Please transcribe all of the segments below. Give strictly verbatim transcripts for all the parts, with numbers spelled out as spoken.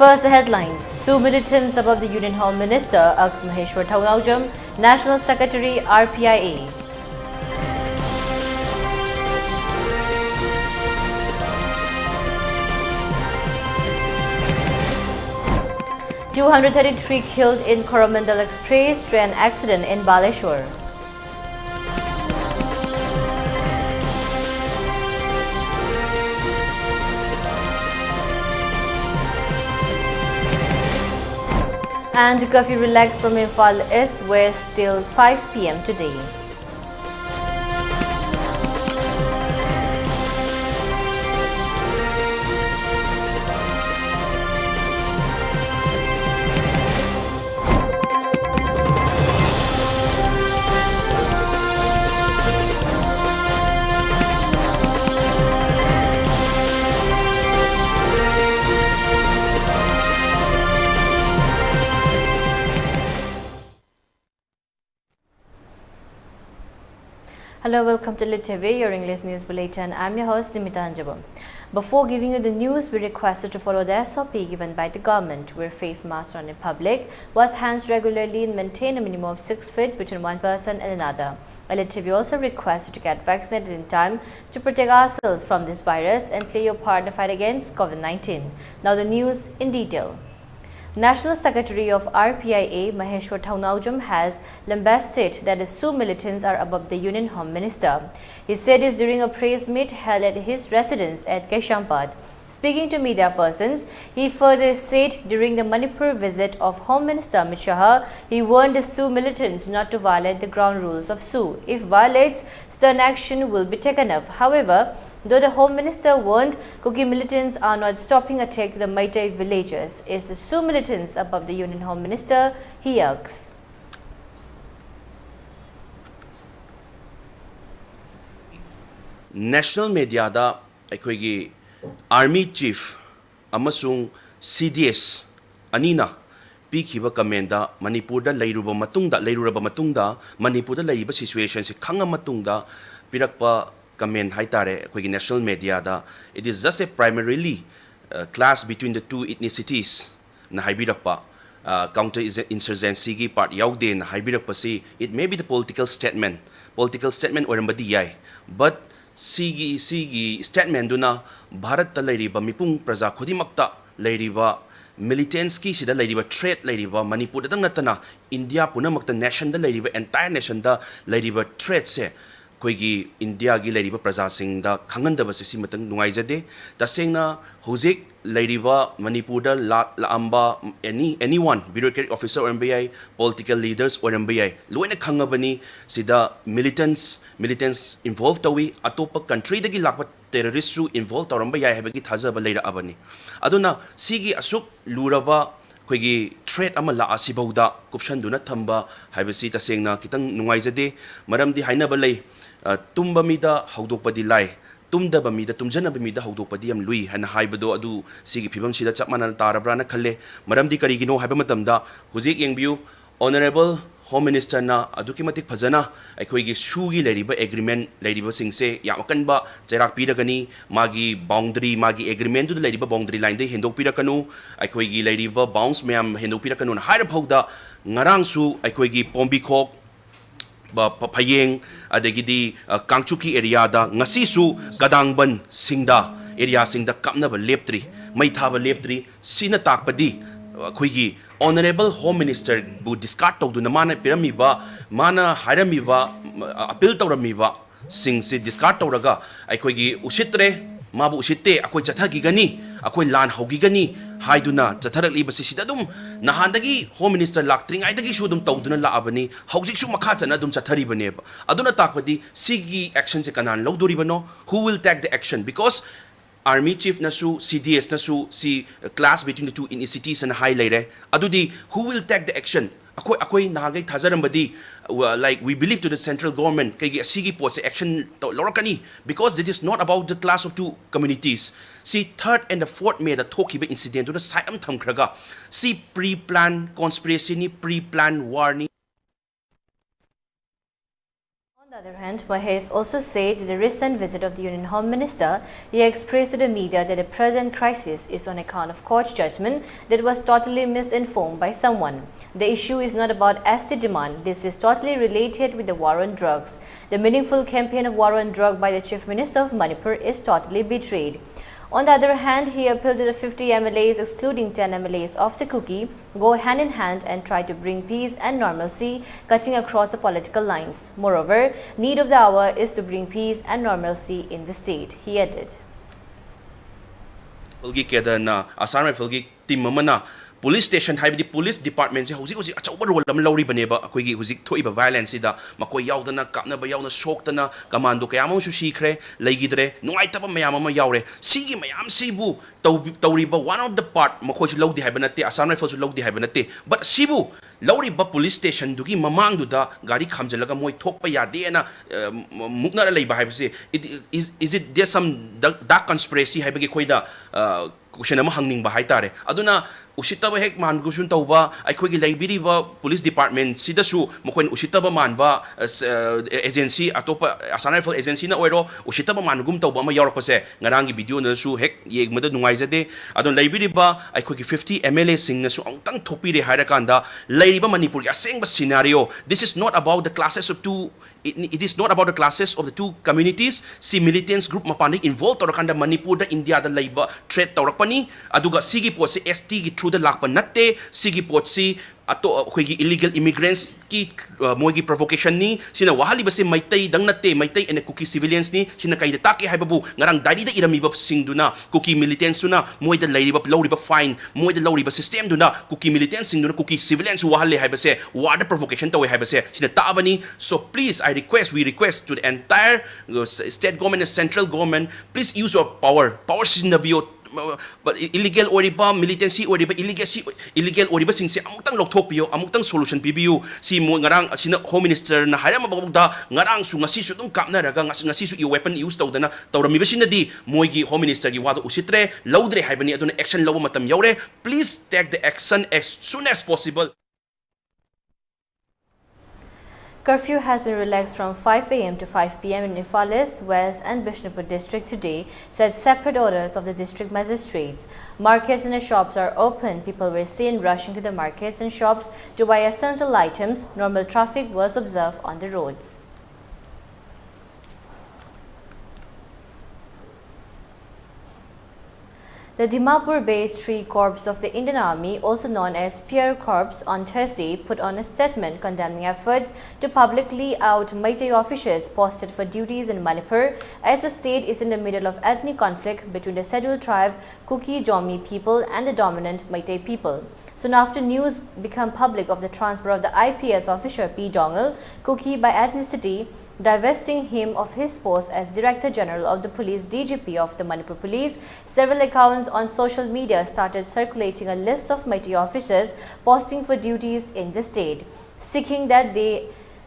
First, the headlines. SoO militants above the Union Home Minister, Aks Maheshwar Thounaojam, National Secretary, R P I A. Two hundred thirty-three killed in Coromandel Express train accident in Baleshwar. And curfew relaxed from Imphal East West till five p m today. Hello, welcome to Licheve, your English news bulletin. I'm your host, Nimita Anjabam. Before giving you the news, we request you to follow the S O P given by the government. Wear face masks around in public, wash hands regularly, and maintain a minimum of six feet between one person and another. Licheve also request you to get vaccinated in time to protect ourselves from this virus and play your part in the fight against COVID nineteen. Now, the news in detail. National Secretary of R P I A, Maheshwar Thounaojam, has lambasted that the SoO militants are above the Union Home Minister. He said this during a press meet held at his residence at Kailampur. Speaking to media persons, he further said during the Manipur visit of Home Minister Amit Shah, he warned the SoO militants not to violate the ground rules of SoO. If violates, stern action will be taken up. However, though the Home Minister warned, Kuki militants are not stopping attack to the Meitei villagers. Is the SoO militants above the Union Home Minister? He asks. National mediaꯗ ꯑꯩꯈꯣꯏꯒꯤ Army Chief ꯑꯃꯁꯨꯡ C D S ꯑꯅꯤꯅ ꯄꯤꯈꯤꯕ commentꯗ ꯃꯅꯤꯄꯨꯔꯗ ꯂꯩꯔꯨꯕ ꯃꯇꯨꯡꯗ, ꯂꯩꯔꯨꯔꯕ ꯃꯇꯨꯡꯗ, ꯃꯅꯤꯄꯨꯔꯗ ꯂꯩꯔꯤꯕ situationꯁꯦ ꯈꯪꯉ ꯃꯇꯨꯡꯗ ꯄꯤꯔꯛꯄ comment ꯍꯥꯏ ꯇꯥꯔꯦ, ꯑꯩꯈꯣꯏꯒꯤ national mediaꯗ, it is just a primarily clash between the two ethnicities ꯅ ꯍꯥꯏꯕꯤꯔꯛꯄ, counter insurgency ꯒꯤ part ꯌꯥꯎꯗꯦꯅ ꯍꯥꯏꯕꯤꯔꯛꯄꯁꯤ, it may be the political statement, political statement ꯑꯣꯏꯔꯝꯕꯗꯤ ꯌꯥꯏ, but ꯁꯤꯒꯤ ꯁꯤꯒꯤ statement ꯗꯨꯅ ꯚꯥꯔꯠꯇ ꯂꯩꯔꯤꯕ ꯃꯤꯄꯨꯝ ꯄ꯭ꯔꯖꯥ ꯈꯨꯗꯤꯡꯃꯛꯇ ꯂꯩꯔꯤꯕ militants ꯀꯤ ꯁꯤꯗ ꯂꯩꯔꯤꯕ threat ꯂꯩꯔꯤꯕ ꯃꯅꯤꯄꯨꯔꯗꯇꯪ ꯅꯠꯇꯅ ꯏꯟꯗꯤꯌꯥ ꯄꯨꯝꯅꯃꯛꯇ, nation ꯗ ꯂꯩꯔꯤꯕ, entire nation ꯗ ꯂꯩꯔꯤꯕ threat ꯁꯦ ꯑꯩꯈꯣꯏꯒꯤ ꯏꯟꯗꯤꯌꯥꯒꯤ ꯂꯩꯔꯤꯕ ꯄ꯭ꯔꯖꯥꯁꯤꯡꯗ ꯈꯪꯍꯟꯗꯕꯁꯦ ꯁꯤꯃꯇꯪ ꯅꯨꯡꯉꯥꯏꯖꯗꯦ꯫ ꯇꯁꯦꯡꯅ ꯍꯧꯖꯤꯛ ꯂꯩꯔꯤꯕ ꯃꯅꯤꯄꯨꯔꯗ ꯂꯥꯛ-, ꯂꯥꯛꯑꯝꯕ any, anyone, bureaucratic officer ꯑꯣꯏꯔꯝꯕ ꯌꯥꯏ, political leaders ꯑꯣꯏꯔꯝꯕ ꯌꯥꯏ, ꯂꯣꯏꯅ ꯈꯪꯉꯕꯅꯤ꯫ ꯁꯤꯗ militants, militants involve ꯇꯧꯏ, ꯑꯇꯣꯞꯄ country ꯗꯒꯤ ꯂꯥꯛꯄ terrorist ꯁꯨ involve ꯇꯧꯔꯝꯕ ꯌꯥꯏ ꯍꯥꯏꯕꯒꯤ ꯊꯥꯖꯕ ꯂꯩꯔꯛꯑꯕꯅꯤ꯫ ꯑꯗꯨꯅ ꯁꯤꯒꯤ ꯑꯁꯨꯛ ꯂꯨꯔꯕ ꯑꯩꯈꯣꯏꯒꯤ threat ꯑꯃ ꯂꯥꯛꯑꯁꯤꯐꯥꯎꯗ ꯀꯨꯞꯁꯟꯗꯨꯅ ꯊꯝꯕ ꯍꯥꯏꯕꯁꯤ ꯇꯁꯦꯡꯅ ꯈꯤꯇꯪ ꯅꯨꯡꯉꯥꯏꯖꯗꯦ꯫ ꯃꯔꯝꯗꯤ ꯍꯥꯏꯅꯕ ꯂꯩ, ꯑ, "ꯇꯨꯝꯕ ꯃꯤꯗ ꯍꯧꯗꯣꯛꯄꯗꯤ ꯂꯥꯏ, ꯇꯨꯝꯗꯕ ꯃꯤꯗ, ꯇꯨꯝꯖꯅꯕ ꯃꯤꯗ ꯍꯧꯗꯣꯛꯄꯗꯤ ꯌꯥꯝ ꯂꯨꯏ" ꯍꯥꯏꯅ ꯍꯥꯏꯕꯗꯣ, ꯑꯗꯨ ꯁꯤꯒꯤ ꯐꯤꯕꯝꯁꯤꯗ ꯆꯞ ꯃꯥꯟꯅꯅ ꯇꯥꯔꯕ꯭ꯔꯥꯅ ꯈꯜꯂꯦ꯫ ꯃꯔꯝꯗꯤ ꯀꯔꯤꯒꯤꯅꯣ ꯍꯥꯏꯕ ꯃꯇꯝꯗ, ꯍꯧꯖꯤꯛ ꯌꯦꯡꯕꯤꯌꯨ, Honourable Home Minister ꯅ ꯑꯗꯨꯛꯀꯤ ꯃꯇꯤꯛ ꯐꯖꯅ ꯑꯩꯈꯣꯏꯒꯤ ꯁꯨꯒꯤ ꯂꯩꯔꯤꯕ agreement ꯂꯩꯔꯤꯕꯁꯤꯡꯁꯦ ꯌꯥꯝ ꯑꯀꯟꯕ ꯆꯩꯔꯥꯛ ꯄꯤꯔꯒꯅꯤ꯫ ꯃꯥꯒꯤ boundary, ꯃꯥꯒꯤ agreement ꯗꯨꯗ ꯂꯩꯔꯤꯕ boundary line ꯗꯩ ꯍꯦꯟꯗꯣꯛꯄꯤꯔꯛꯀꯅꯨ, ꯑꯩꯈꯣꯏꯒꯤ ꯂꯩꯔꯤꯕ bounds ꯃꯌꯥꯝ ꯍꯦꯟꯗꯣꯛꯄꯤꯔꯛꯀꯅꯨꯅ ꯍꯥꯏꯔ ꯐꯥꯎꯗ, ꯉꯔꯥꯡꯁꯨ ꯑꯩꯈꯣꯏꯒꯤ ꯄꯣꯝꯕꯤꯈꯣꯛ, ꯕ-, ꯐ-, ꯐꯌꯦꯡ, ꯑꯗꯒꯤꯗꯤ, ꯑ, ꯀꯥꯡꯆꯨꯞꯀꯤ area ꯗ ꯉꯁꯤꯁꯨ ꯀꯗꯥꯡꯕꯟ ꯁꯤꯡꯗ, area ꯁꯤꯡꯗ ꯀꯥꯞꯅꯕ ꯂꯦꯞꯇ꯭ꯔꯤ, ꯃꯩ ꯊꯥꯕ ꯂꯦꯞꯇ꯭ꯔꯤ꯫ ꯁꯤꯅ ꯇꯥꯛꯄꯗꯤ, ꯑ, ꯑꯩꯈꯣꯏꯒꯤ Honourable Home Minister ꯕꯨ discard ꯇꯧꯗꯨꯅ ꯃꯥꯅ ꯄꯤꯔꯝꯃꯤꯕ, ꯃꯥꯅ ꯍꯥꯏꯔꯝꯃꯤꯕ, ꯎꯝ, appeal ꯇꯧꯔꯝꯃꯤꯕ ꯁꯤꯡꯁꯤ discard ꯇꯧꯔꯒ ꯑꯩꯈꯣꯏꯒꯤ ꯎꯁꯤꯠꯇ꯭ꯔꯦ, ꯃꯥꯕꯨ ꯎꯁꯤꯠꯇꯦ, ꯑꯩꯈꯣꯏ ꯆꯠꯊꯈꯤꯒꯅꯤ, ꯑꯩꯈꯣꯏ ꯂꯥꯟ ꯍꯧꯈꯤꯒꯅꯤ ꯍꯥꯏꯗꯨꯅ ꯆꯠꯊꯔꯛꯂꯤꯕꯁꯤ ꯁꯤꯗ ꯑꯗꯨꯝ ꯅꯍꯥꯟꯗꯒꯤ Home Minister ꯂꯥꯛꯇ꯭ꯔꯤꯉꯩꯗꯒꯤꯁꯨ ꯑꯗꯨꯝ ꯇꯧꯗꯨꯅ ꯂꯥꯛꯑꯕꯅꯤ, ꯍꯧꯖꯤꯛꯁꯨ ꯃꯈꯥ ꯆꯠꯅ ꯑꯗꯨꯝ ꯆꯠꯊꯔꯤꯕꯅꯦꯕ꯫ ꯑꯗꯨꯅ ꯇꯥꯛꯄꯗꯤ ꯁꯤꯒꯤ action ꯁꯦ ꯀꯅꯥꯅ ꯂꯧꯗꯣꯔꯤꯕꯅꯣ? Who will take the action? Because Army Chief ꯅꯁꯨ, C D S ꯅꯁꯨ ꯁꯤ clash between the two ethnicities ꯑꯅ ꯍꯥꯏ ꯂꯩꯔꯦ꯫ ꯑꯗꯨꯗꯤ who will take the action? ꯑꯩꯈꯣꯏ, ꯑꯩꯈꯣꯏ ꯅꯍꯥꯟꯈꯩ ꯊꯥꯖꯔꯝꯕꯗꯤ, uh, like, we believe to the central government, ꯀꯩꯒꯤ ꯑꯁꯤꯒꯤ ꯄꯣꯠꯁꯦ action ꯇꯧ-, ꯂꯧꯔꯛꯀꯅꯤ, because this is not about the clash of two communities꯫ ꯁꯤ third and the fourth May ꯗ ꯊꯣꯛꯈꯤꯕ incident ꯗꯨꯅ side ꯑꯃ ꯊꯝꯈ꯭ꯔꯒ, ꯁꯤ pre plan conspiracy ꯅꯤ, pre plan war ꯅꯤ꯫ On the On the other hand, Mahesh also said the recent visit of the Union Home Minister, he expressed to the media that the present crisis is on account of court judgment that was totally misinformed by someone. The issue is not about S T demand. This is totally related with the war on drugs. The meaningful campaign of war on drug by the Chief Minister of Manipur is totally betrayed. On the other hand, he appealed to the fifty M L As, excluding ten M L As of the Kuki, go hand in hand and try to bring peace and normalcy cutting across the political lines. Moreover, need of the hour is to bring peace and normalcy in the state, he added. ꯒꯤ ꯀꯦꯗꯔꯅ Assam ꯔꯥꯏꯐꯜꯒꯤ team ꯑꯃꯅ police station, ꯍꯥꯏꯕꯗꯤ police ꯗꯤꯄꯥꯔꯠꯃꯦꯟꯁꯦ ꯍꯧꯖꯤꯛ ꯍꯧꯖꯤꯛ ꯑꯆꯧꯕ role ꯑꯃ ꯂꯧꯔꯤꯕꯅꯦꯕ꯫ ꯑꯩꯈꯣꯏꯒꯤ ꯍꯧꯖꯤꯛ ꯊꯣꯛꯏꯕ ꯚꯥꯏꯑꯣꯂꯦꯟꯁꯁꯤꯗ ꯃꯈꯣꯏ ꯌꯥꯎꯗꯅ, ꯀꯥꯞꯅꯕ ꯌꯥꯎꯅ, ꯁꯣꯛꯇꯅ, ꯀꯃꯥꯟꯗꯣ ꯀꯌꯥ ꯑꯃꯁꯨ ꯁꯤꯈ꯭ꯔꯦ, ꯂꯩꯈꯤꯗ꯭ꯔꯦ, ꯅꯨꯡꯉꯥꯏꯇꯕ ꯃꯌꯥꯝ ꯑꯃ ꯌꯥꯎꯔꯦ꯫ ꯁꯤꯒꯤ ꯃꯌꯥꯝꯁꯤꯕꯨ ꯇꯧꯕꯤ- ꯇꯧꯔꯤꯕ one of the part ꯃꯈꯣꯏꯁꯨ ꯂꯧꯗꯦ ꯍꯥꯏꯕ ꯅꯠꯇꯦ, ꯑꯁꯥꯝ ꯔꯥꯏꯐꯜꯁꯨ ꯂꯧꯗꯦ ꯍꯥꯏꯕ ꯅꯠꯇꯦ, but ꯁꯤꯕꯨ ꯂꯧꯔꯤꯕ ꯄꯨꯂꯤꯁ ꯁ꯭ꯇꯦꯁꯟꯗꯨꯒꯤ ꯃꯃꯥꯡꯗꯨꯗ ꯒꯥꯔꯤ ꯈꯥꯝꯖꯤꯜꯂꯒ ꯃꯣꯏ ꯊꯣꯛꯄ ꯌꯥꯗꯦꯅ, ꯑ, ꯃꯨꯛꯅꯔ ꯂꯩꯕ ꯍꯥꯏꯕꯁꯤ, it, is, is it there some dark, dark conspiracy ꯍꯥꯏꯕꯒꯤ ꯑꯩꯈꯣꯏꯗ, ꯑ, ꯀꯣꯏꯁꯟ ꯑꯃ ꯍꯪꯅꯤꯡꯕ ꯍꯥꯏꯇꯥꯔꯦ꯫ ꯑꯗꯨꯅ ꯎꯁꯤꯠꯇꯕ ꯍꯦꯛ ꯃꯥꯟꯒꯨꯝ ꯇꯧꯕ, ꯑꯩꯈꯣꯏꯒꯤ ꯂꯩꯕꯤꯔꯤꯕ ꯄꯨꯂꯤꯁ ꯗꯤꯄꯥꯔꯠꯃꯦꯟꯁꯤꯗꯁꯨ ꯃꯈꯣꯏꯅ ꯎꯁꯤꯠꯇꯕ ꯃꯥꯟꯕ, ꯑ, ꯁ-, ꯑ, ꯑꯦꯖꯦꯟꯁꯤ, ꯑꯇꯣꯞꯄ ꯑꯁꯥꯝ ꯔꯥꯏꯐꯜ ꯑꯦꯖꯦꯟꯁꯤꯅ ꯑꯣꯏꯔꯣ, ꯎꯁꯤꯠꯇꯕ ꯃꯥꯟꯒꯨꯝ ꯇꯧꯕ ꯑꯃ ꯌꯥꯎꯔꯛꯄꯁꯦ ꯉꯔꯥꯡꯒꯤ ꯚꯤꯗꯤꯑꯣꯅꯁꯨ ꯍꯦꯛ ꯌꯦꯡꯕꯗ ꯅꯨꯡꯉꯥꯏꯖꯗꯦ꯫ ꯑꯗꯣ ꯂꯩꯕꯤꯔꯤꯕ ꯑꯩꯈꯣꯏꯒꯤ fifty M L Aꯁꯤꯡꯅꯁꯨ ꯑꯃꯨꯛꯇꯪ ꯊꯣꯛꯄꯤꯔꯦ ꯍꯥꯏꯔꯀꯥꯟꯗ, ꯂꯩꯔꯤꯕ ꯃꯅꯤꯄꯨꯔꯒꯤ ꯑꯁꯦꯡꯕ scenario, this is not about the clashes of two, it, it is not about the clashes of the two communities. ꯁꯤ militants group ꯃꯄꯥꯟꯗ involve ꯇꯧꯔꯀꯥꯟꯗ ꯃꯅꯤꯄꯨꯔꯗ, ꯏꯟꯗꯤꯌꯥꯗ ꯂꯩꯕ threat ꯇꯧꯔꯛꯄꯅꯤ꯫ ꯑꯗꯨꯒ ꯁꯤꯒꯤ ꯄꯣꯠꯁꯤ S T ꯒꯤ through ꯗ ꯂꯥꯛꯄ ꯅꯠꯇꯦ꯫ ꯁꯤꯒꯤ ꯄꯣꯠꯁꯤ ꯑꯇꯣ-, ꯑꯩꯈꯣꯏꯒꯤ illegal immigrants ꯀꯤ, ꯑ, ꯃꯣꯏꯒꯤ provocation ꯅꯤ꯫ ꯁꯤꯅ ꯋꯥꯍꯜꯂꯤꯕꯁꯤ ꯃꯩꯇꯩꯗꯪ ꯅꯠꯇꯦ, ꯃꯩꯇꯩ and Kuki civilians ꯅꯤ꯫ ꯁꯤꯅ ꯀꯩꯗ ꯇꯥꯛꯀꯦ ꯍꯥꯏꯕꯕꯨ, ꯉꯔꯥꯡ diary ꯗ ꯏꯔꯝꯃꯤꯕꯁꯤꯡꯗꯨꯅ, Kuki militants ꯇꯨꯅ ꯃꯣꯏꯗ ꯂꯩꯔꯤꯕ, ꯂꯧꯔꯤꯕ fine, ꯃꯣꯏꯗ ꯂꯧꯔꯤꯕ system ꯗꯨꯅ Kuki militants ꯁꯤꯡꯗꯨꯅ Kuki civilians ꯁꯨ ꯋꯥꯍꯜꯂꯦ ꯍꯥꯏꯕꯁꯦ, war ꯗ provocation ꯇꯧꯋꯦ ꯍꯥꯏꯕꯁꯦ ꯁꯤꯅ ꯇꯥꯛꯑꯕꯅꯤ꯫ So please, I request, we request to the entire, uh, state government and central government, please use your power, power ꯁꯤꯖꯤꯟꯅꯕꯤꯌꯣ꯫ ꯏꯂꯤꯒꯦꯜ ꯑꯣꯏꯔꯤꯕ, militancy ꯑꯣꯏꯔꯤꯕ, ꯏꯂꯤꯒꯦꯁꯤ, ꯏꯂꯤꯒꯦꯜ ꯑꯣꯏꯔꯤꯕꯁꯤꯡꯁꯦ ꯑꯃꯨꯛꯇꯪ ꯂꯧꯊꯣꯛꯄꯤꯌꯨ, ꯑꯃꯨꯛꯇꯪ solution ꯄꯤꯕꯤꯌꯨ꯫ ꯁꯤ ꯃꯣꯏ ꯉꯔꯥꯡ ꯑꯁꯤꯅ Home Minister ꯅ ꯍꯥꯏꯔꯝꯃꯕꯐꯥꯎꯗ ꯉꯔꯥꯡꯁꯨ ꯉꯁꯤꯁꯨ ꯑꯗꯨꯝ ꯀꯥꯞꯅꯔꯒ, ꯉꯁꯤ, ꯉꯁꯤꯁꯨ weapon use ꯇꯧꯗꯅ ꯇꯧꯔꯝꯃꯤꯕꯁꯤꯅꯗꯤ ꯃꯣꯏꯒꯤ Home Minister ꯒꯤ ꯋꯥꯗꯣ ꯎꯁꯤꯠꯇ꯭ꯔꯦ, ꯂꯧꯗ꯭ꯔꯦ ꯍꯥꯏꯕꯅꯤ꯫ ꯑꯗꯨꯅ action ꯂꯧꯕ ꯃꯇꯝ ꯌꯧꯔꯦ꯫ Please take the action as soon as possible. Curfew has been relaxed from five a m to five p m in Imphal East, West and Bishnupur district today, said separate orders of the district magistrates. Markets and the shops are open. People were seen rushing to the markets and shops to buy essential items. Normal traffic was observed on the roads. The Dimapur-based Sri Corps of the Indian Army, also known as P R Corps, on Thursday put on a statement condemning efforts to publicly out Meitei officers posted for duties in Manipur, as the state is in the middle of ethnic conflict between the scheduled tribe Kuki Zomi people and the dominant Meitei people. Soon after news became public of the transfer of the I P S officer P Doungel, Kuki by ethnicity, divesting him of his post as Director General of the Police, D G P of the Manipur Police, several accounts on social media started circulating a list of Meitei officers posting for duties in the state, seeking that they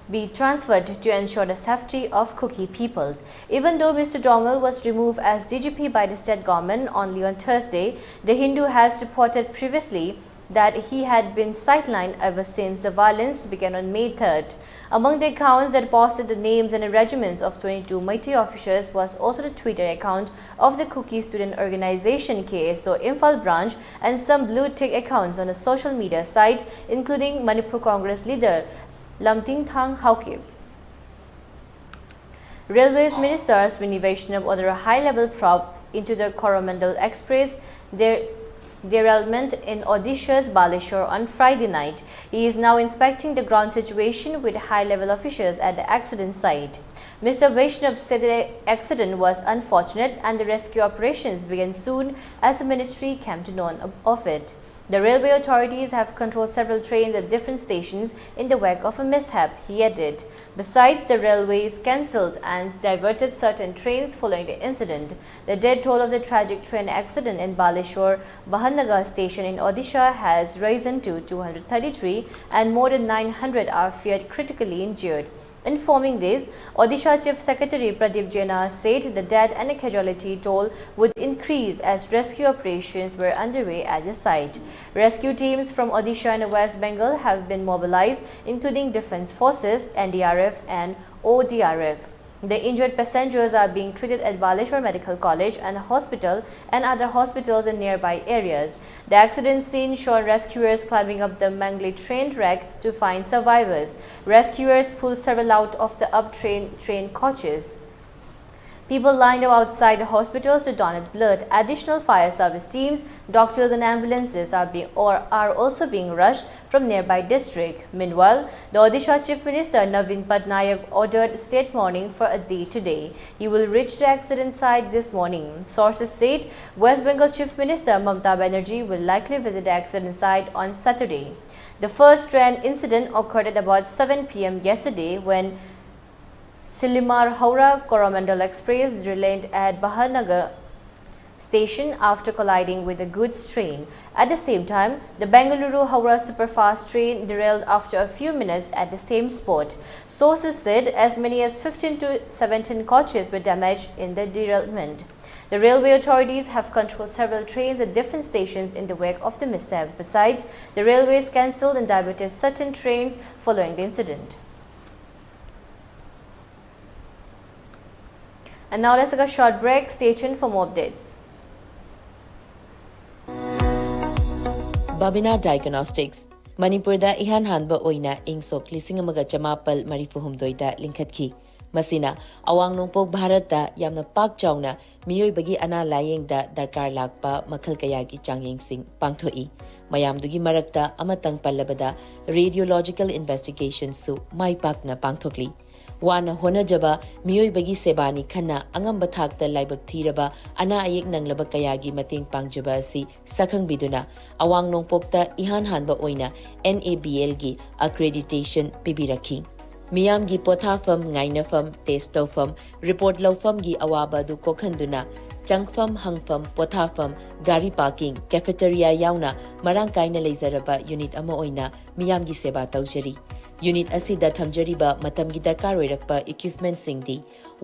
be transferred to ensure the safety of Kuki people. Even though Mister Doungel was removed as D G P by the state government only on Thursday, The Hindu has reported previously that he had been sidelined ever since the violence began on May third. Among the accounts that posted the names and the regiments of twenty-two Meitei officers was also the Twitter account of the Kuki Student Organization, K S O, Imphal branch, and some blue tick accounts on a social media site, including Manipur Congress leader Lamthingthang Haokip. Railways Minister Ashwini Vaishnaw ordered a high-level probe into the Coromandel Express der-, derailment in Odisha's Baleshwar on Friday night. He is now inspecting the ground situation with high-level officials at the accident site. Mister Vaishnaw said the accident was unfortunate and the rescue operations began soon as the ministry came to know of it. The railway authorities have controlled several trains at different stations in the wake of a mishap, he added. Besides, the railways cancelled and diverted certain trains following the incident. The death toll of the tragic train accident in Baleshwar Bahannagar station in Odisha has risen to two hundred thirty-three, and more than nine hundred are feared critically injured. Informing this, Odisha Chief Secretary Pradeep Jaina said the death and casualty toll would increase as rescue operations were underway at the site. Rescue teams from Odisha and West Bengal have been mobilized, including Defense Forces, N D R F, and O D R F. The injured passengers are being treated at Baleshwar Medical College and Hospital and other hospitals in nearby areas. The accident scene showed rescuers climbing up the Mangli train track to find survivors. Rescuers pulled several out of the uptrain train coaches. People lined up outside the hospitals to donate blood. Additional fire service teams, doctors, and ambulances are being or are also being rushed from nearby district. Meanwhile, the Odisha Chief Minister Naveen Patnaik ordered state mourning for a day today. He will reach the accident site this morning. Sources said West Bengal Chief Minister Mamata Banerjee will likely visit the accident site on Saturday. The first train incident occurred at about seven p m yesterday when Shalimar Howrah Coromandel Express derailed at Bahanagar station after colliding with a goods train. At the same time, the Bengaluru Howrah superfast train derailed after a few minutes at the same spot. Sources said as many as fifteen to seventeen coaches were damaged in the derailment. The railway authorities have controlled several trains at different stations in the wake of the mishap. Besides, the railways cancelled and diverted certain trains following the incident. And now let's take a short break. Stay tuned for more updates. Babina Diagnostics, ꯃꯅꯤꯄꯨꯔꯗ ꯏꯍꯥꯟ ꯍꯥꯟꯕ ꯑꯣꯏꯅ ꯏꯪ ꯁꯣꯛ ꯂꯤꯁꯤꯡ ꯑꯃꯒ ꯆꯃꯥꯄꯜ ꯃꯔꯤꯐꯨ ꯍꯨꯝꯗꯣꯏꯗ ꯂꯤꯡꯈꯠꯈꯤ꯫ ꯃꯁꯤꯅ ꯑꯋꯥꯡ ꯅꯣꯡꯄꯣꯛ ꯚꯥꯔꯠꯇ ꯌꯥꯝꯅ ꯄꯥꯛ ꯆꯥꯎꯅ ꯃꯤꯑꯣꯏꯕꯒꯤ ꯑꯅꯥ ꯂꯥꯌꯦꯡꯗ ꯗꯔꯀꯥꯔ ꯂꯥꯛꯄ ꯃꯈꯜ ꯀꯌꯥꯒꯤ ꯆꯥꯡꯌꯦꯡꯁꯤꯡ ꯄꯥꯡꯊꯣꯛꯏ꯫ ꯃꯌꯥꯝꯗꯨꯒꯤ ꯃꯔꯛꯇ ꯑꯃꯇꯪ ꯄꯜꯂꯕꯗ radiological investigationꯁꯨ ꯃꯥꯏ ꯄꯥꯛꯅ ꯄꯥꯡꯊꯣꯛꯂꯤ꯫ ꯋꯥꯅ ꯍꯣꯠꯅꯖꯕ ꯃꯤꯑꯣꯏꯕꯒꯤ ꯁꯦꯕꯥꯅꯤ ꯈꯟꯅ ꯑꯉꯝꯕ ꯊꯥꯛꯇ ꯂꯥꯏꯕꯛ ꯊꯤꯔꯕ ꯑꯅꯥ ꯑꯌꯦꯛ ꯅꯪꯂꯕ ꯀꯌꯥꯒꯤ ꯃꯇꯦꯡ ꯄꯥꯡꯖꯕ ꯑꯁꯤ ꯁꯛꯈꯪꯕꯤꯗꯨꯅ ꯑꯋꯥꯡ ꯅꯣꯡꯄꯣꯛꯇ ꯏꯍꯥꯟ ꯍꯥꯟꯕ ꯑꯣꯏꯅ NABLꯒꯤ accreditation ꯄꯤꯕꯤꯔꯛꯈꯤ꯫ ꯃꯤꯌꯥꯝꯒꯤ ꯄꯣꯊꯥꯐꯝ, ꯉꯥꯏꯅꯐꯝ, test ꯇꯧꯐꯝ, report ꯂꯧꯐꯝꯒꯤ ꯑꯋꯥꯕ ꯑꯗꯨ ꯀꯣꯛꯍꯟꯗꯨꯅ ꯆꯪꯐꯝ, ꯍꯪꯐꯝ, ꯄꯣꯊꯥꯐꯝ, ꯒꯥꯔꯤ parking, cafeteria ꯌꯥꯎꯅ ꯃꯔꯥꯡ ꯀꯥꯏꯅ ꯂꯩꯖꯔꯕ unit ꯑꯃ ꯑꯣꯏꯅ ꯃꯤꯌꯥꯝꯒꯤ ꯁꯦꯕꯥ ꯇꯧꯖꯔꯤ꯫ Unit ꯑꯁꯤꯗ ꯊꯝꯖꯔꯤꯕ ꯃꯇꯝꯒꯤ ꯗꯔꯀꯥꯔ ꯑꯣꯏꯔꯛꯄ equipmentꯁꯤꯡꯗꯤ: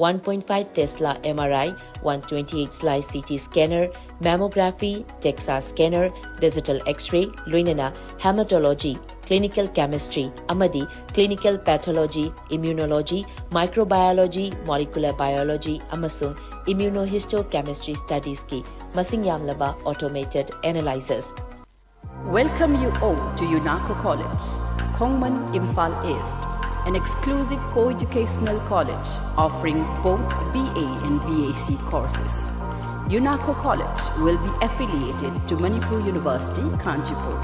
one point five Tesla M R I, one twenty-eight slice C T scanner, mammography, DEXA scanner, digital X-ray, ꯂꯣꯏꯅꯅ hematology, clinical chemistry ꯑꯃꯗꯤ clinical pathology, immunology, microbiology, molecular biology ꯑꯃꯁꯨꯡ immunohistochemistry studiesꯀꯤ ꯃꯁꯤꯡ ꯌꯥꯝꯂꯕ automated analyzers꯫ Welcome you all to UNACO College, Khongman, Imphal East, an exclusive co-educational college offering both B A and B A C courses. UNACO College will be affiliated to Manipur University, Kanchipur.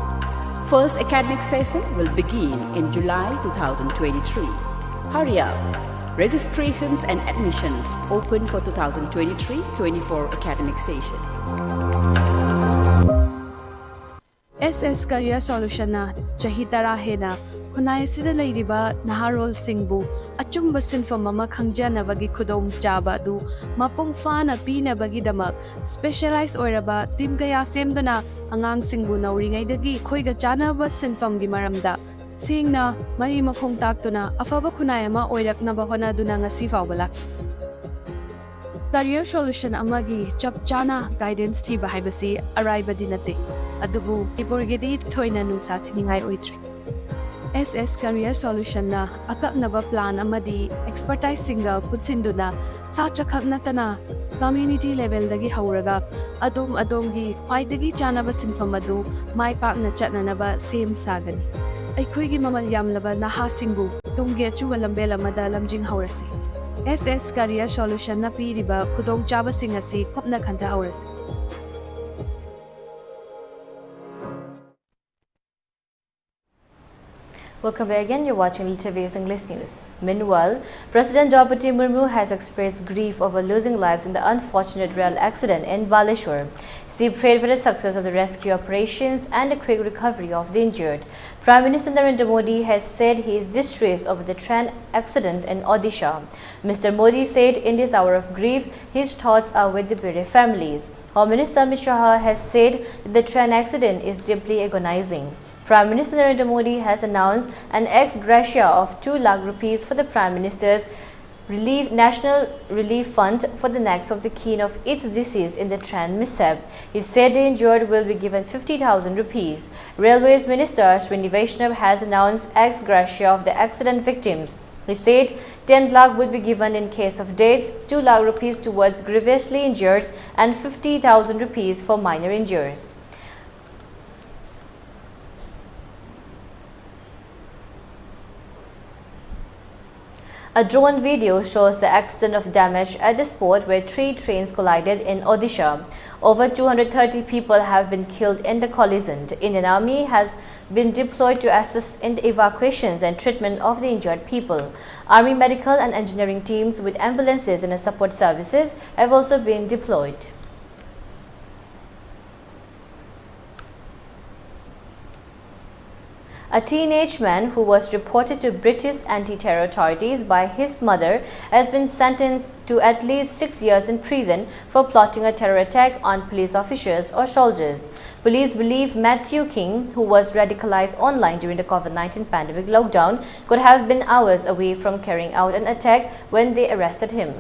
First academic session will begin in July two thousand twenty-three. Hurry up! Registrations and admissions open for two thousand twenty-three twenty-four academic session. S S Career Solutionꯅ ꯆꯍꯤ ꯇꯔꯥ ꯍꯦꯟꯅ ꯈꯨꯟꯅꯥꯏ ꯑꯁꯤꯗ ꯂꯩꯔꯤꯕ ꯅꯍꯥꯔꯣꯜꯁꯤꯡꯕꯨ ꯑꯆꯨꯝꯕ ꯁꯤꯟꯐꯝ ꯑꯃ ꯈꯪꯖꯅꯕꯒꯤ ꯈꯨꯗꯣꯡꯆꯥꯕ ꯑꯗꯨ ꯃꯄꯨꯡ ꯐꯥꯅ ꯄꯤꯅꯕꯒꯤꯗꯃꯛ specialize ꯑꯣꯏꯔꯕ team ꯀꯌꯥ ꯁꯦꯝꯗꯨꯅ ꯑꯉꯥꯡꯁꯤꯡꯕꯨ ꯅꯧꯔꯤꯉꯩꯗꯒꯤ ꯑꯩꯈꯣꯏꯒ ꯆꯥꯟꯅꯕ ꯁꯤꯟꯐꯝꯒꯤ ꯃꯔꯝꯗ ꯁꯦꯡꯅ ꯃꯔꯤ ꯃꯈꯣꯡ ꯇꯥꯛꯇꯨꯅ ꯑꯐꯕ ꯈꯨꯟꯅꯥꯏ ꯑꯃ ꯑꯣꯏꯔꯛꯅꯕ ꯍꯣꯠꯅꯗꯨꯅ ꯉꯁꯤ ꯐꯥꯎꯕ ꯂꯥꯛꯂꯤ꯫ Career Solution ꯑꯃꯒꯤ ꯆꯞ ꯆꯥꯅ guidance ꯊꯤꯕ ꯍꯥꯏꯕꯁꯤ ꯑꯔꯥꯏꯕꯗꯤ ꯅꯠꯇꯦ, ꯑꯗꯨꯕꯨ ꯃꯅꯤꯄꯨꯔꯒꯤꯗꯤ ꯊꯣꯏꯅ ꯅꯨꯡꯁꯥ ꯊꯤꯅꯤꯡꯉꯥꯏ ꯑꯣꯏꯗ꯭ꯔꯦ꯫ S S Career Solutionꯅ ꯑꯀꯛꯅꯕ plan ꯑꯃꯗꯤ expertiseꯁꯤꯡꯒ ꯄꯨꯟꯁꯤꯟꯗꯨꯅ ꯁꯥꯇ꯭ꯔꯈꯛ ꯅꯠꯇꯅ community levelꯗꯒꯤ ꯍꯧꯔꯒ ꯑꯗꯣꯝ ꯑꯗꯣꯝꯒꯤ ꯈ꯭ꯋꯥꯏꯗꯒꯤ ꯆꯥꯅꯕ ꯁꯤꯟꯐꯝ ꯑꯗꯨ ꯃꯥꯏ ꯄꯥꯛꯅ ꯆꯠꯅꯅꯕ ꯁꯦꯝ ꯁꯥꯒꯅꯤ꯫ ꯑꯩꯈꯣꯏꯒꯤ ꯃꯃꯜ ꯌꯥꯝꯂꯕ ꯅꯍꯥꯁꯤꯡꯕꯨ ꯇꯨꯡꯒꯤ ꯑꯆꯨꯝꯕ ꯂꯝꯕꯦꯜ ꯑꯃꯗ ꯂꯝꯖꯤꯡꯍꯧꯔꯁꯤ꯫ S S Career Solutionꯅ ꯄꯤꯔꯤꯕ ꯈꯨꯗꯣꯡꯆꯥꯕꯁꯤꯡ ꯑꯁꯤ ꯀꯨꯞꯅ ꯈꯟꯊꯍꯧꯔꯁꯤ꯫ Welcome back again. You're watching Little V's English News. Meanwhile, President Droupadi Murmu has expressed grief over losing lives in the unfortunate rail accident in Baleshwar. She prayed for the success of the rescue operations and a quick recovery of the injured. Prime Minister Narendra Modi has said he is distressed over the train accident in Odisha. Mister Modi said, "In this hour of grief, his thoughts are with the bereaved families." Home Minister Amit Shah has said that the train accident is deeply agonizing. Prime Minister Narendra Modi has announced an ex gratia of two lakh rupees for the Prime Minister's Relief National Relief Fund for the next of the kin of its deceased in the train mishap. He said the injured will be given fifty thousand rupees. Railways Minister Ashwini Vaishnaw has announced ex gratia of the accident victims. He said ten lakh would be given in case of deaths, two lakh rupees towards grievously injured, and fifty thousand rupees for minor injuries. A drone video shows the extent of damage at the spot where three trains collided in Odisha. Over two hundred thirty people have been killed in the collision. The Indian Army has been deployed to assist in the evacuations and treatment of the injured people. Army medical and engineering teams with ambulances and support services have also been deployed. A teenage man who was reported to British anti-terror authorities by his mother has been sentenced to at least six years in prison for plotting a terror attack on police officers or soldiers. Police believe Matthew King, who was radicalized online during the COVID nineteen pandemic lockdown, could have been hours away from carrying out an attack when they arrested him.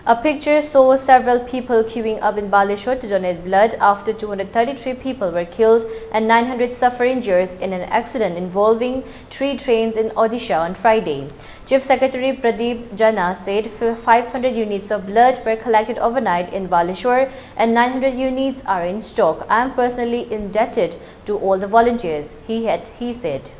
A picture shows several people queuing up in Baleshwar to donate blood after two hundred thirty-three people were killed and nine hundred suffer injuries in an accident involving three trains in Odisha on Friday. Chief Secretary Pradeep Jana said f- five hundred units of blood were collected overnight in Baleshwar and nine hundred units are in stock. "I am personally indebted to all the volunteers," he had he said.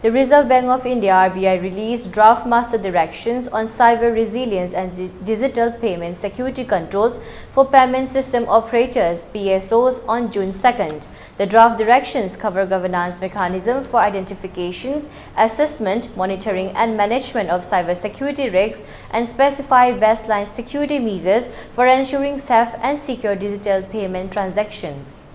The Reserve Bank of India, R B I, released draft master directions on cyber resilience and di- digital payment security controls for payment system operators, P S Os, on June second. The draft directions cover governance mechanism for identifications, assessment, monitoring, and management of cybersecurity risks and specify baseline security measures for ensuring safe and secure digital payment transactions.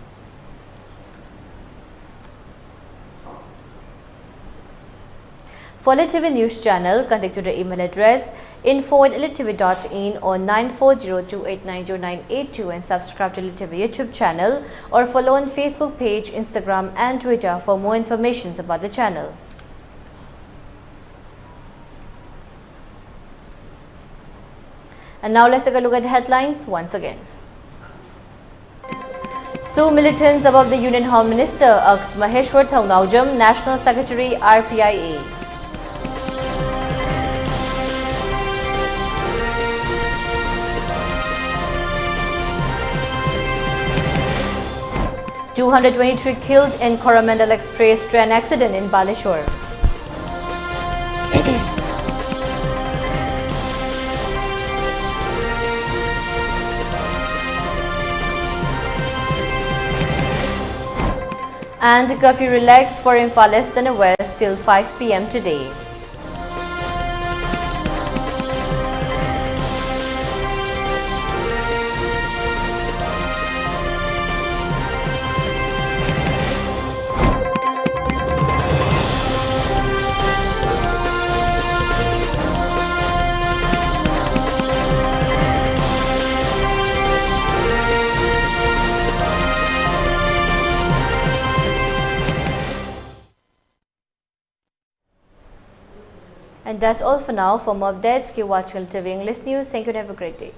For Lit T V News Channel, contact to the email address info at lit T V dot in or nine four zero two eight nine zero nine eight two and subscribe to Lit T V YouTube channel or follow on Facebook page, Instagram and Twitter for more informations about the channel. And now let's take a look at the headlines once again. Sue militants above the Union Home Minister, urges Maheshwar Thongnaojam, National Secretary, R P I A. Two hundred twenty-three killed in Coromandel Express train accident in Baleshwar. And curfew relaxed for Imphal East and West till five p.m. today. And that's all for now. For more updates, keep watching L T V English News. Thank you and have a great day.